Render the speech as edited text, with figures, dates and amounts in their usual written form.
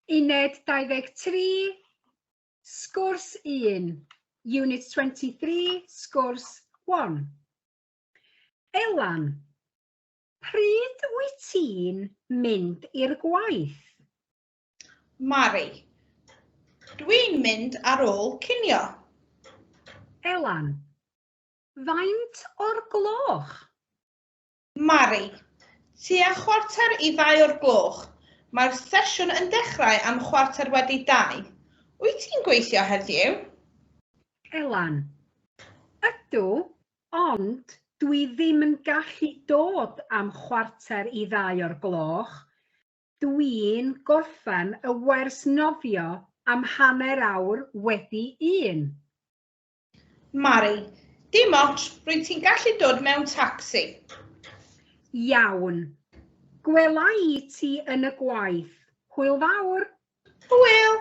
Uned 23, sgwrs 1. Unit 23, sgwrs 1. Elan, pryd wyt ti'n mynd i'r gwaith? Mari, Dwi'n mynd ar ôl cinio. Elan, Faint o'r gloch? Mari, Tua chwarter i ddau o'r gloch. Mae'r sesiwn yn dechrau am chwarter wedi dau. Wyt ti'n gweithio heddiw? Elan, Ydw, ond dwi ddim yn gallu dod am chwarter i ddau o'r gloch. Dwi'n gorffen y wers nofio am hanner awr wedi un. Mari, Dim ots, rwyt ti'n gallu dod mewn tacsi. Iawn. Gwela i ti yn y gwaith. Hwyl fawr! Hwyl!